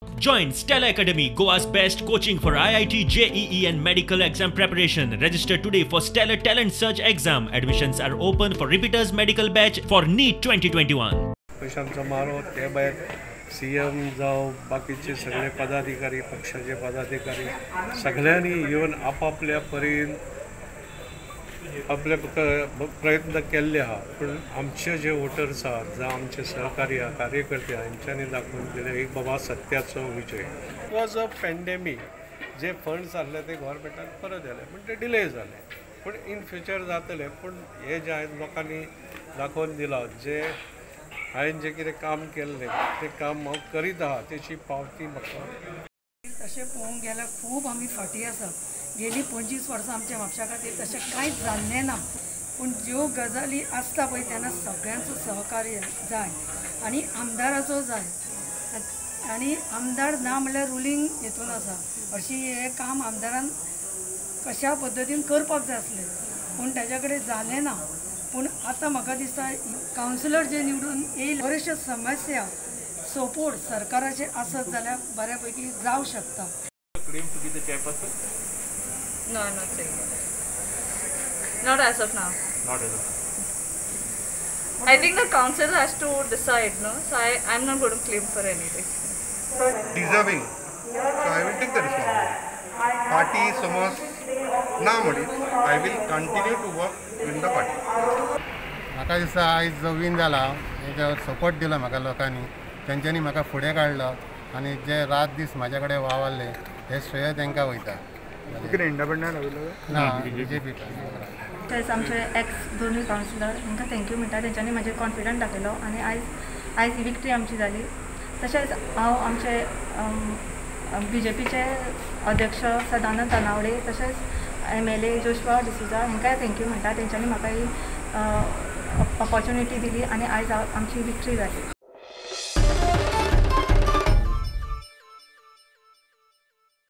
Join Stella Academy, Goa's best coaching for IIT, JEE and medical exam preparation. Register today for Stellar Talent Search exam. Admissions are open for repeaters medical batch for NEET 2021. पयशांचो मारो ते भायर CM जावं बाकीचे सगळे पदाधिकारी पक्षाचे पदाधिकारी सगळ्यांनी येवन आपापल्या परीन आपले प्रयत्न केल्ले आहा. पूण आमचे जे वोटर्स आहात जावं आमचे सहकारी आहा कार्यकर्ते आहा हेंच्यांनी दाखोवन दिलें एक बाबा सत्याचो विजय. वॉज अ पॅन्डेमीक जे फंड्स आहले ते गव्हर्मेंटान परत आयले पूण ते डिले जाले पूण इन फ्युचर जातले. पूण हे जे आयज लोकांनी दाखोवन दिलां जे हांवें जें कितें काम केल्लें तें काम हांव करीत आहा तेची पावती म्हाका. तशें पळोवंक गेल्यार खूब आमी फाटीं आसा. गेली 25 वर्सां आमच्या म्हापशा खातीर तशें कांयच जाल्लें ना. पूण ज्यो गजाली आसता पळय तेन्ना सगळ्यांचो सहकार्य जाय आनी आमदाराचो जाय आनी आमदार ना म्हणल्यार रुलींग हेतून आसा. अशी हें काम आमदारान कशा पद्दतीन करपाक जाय आसलें पूण ताज्या कडेन जालें ना. पूण आतां म्हाका दिसता कावन्सिलर जे निवडून येयले बऱ्योचश्यो समस्या सपोर्ट सरकाराचे आसत जाल्यार बऱ्या पैकी जावं शकता. No, I'm not saying that. Not as of now. Not as of now. I think the council has to decide, no? So I'm not going to claim for anything. Deserving. So I will take the responsibility. Party समज ना म्हणीत I will continue to work in the party. म्हाका दिसता आयज जो win जाला हेच्यावर support दिला म्हाका लोकांनी, तेंच्यांनी म्हाका फुडें काडलो आनी जे रात दीस म्हाज्या कडेन वावरले हे श्रेय तांकां वयता. ना बीजेपी. तशेंच आमचे एक्स दोनूय कावन्सिलर हांकां thank you म्हणटा. तेंच्यांनी म्हाजेर कॉन्फिडंट दाखयलो आनी आयज ही विक्ट्री आमची जाली. तशेंच हांव आमचे बीजेपीचे अध्यक्ष सदानंद तानावडे तशेंच MLA Joshua D'Souza हांकांय thank you म्हणटा. तेंच्यांनी म्हाका ही ऑपॉर्च्युनिटी दिली आनी आयज आमची विक्ट्री जाली.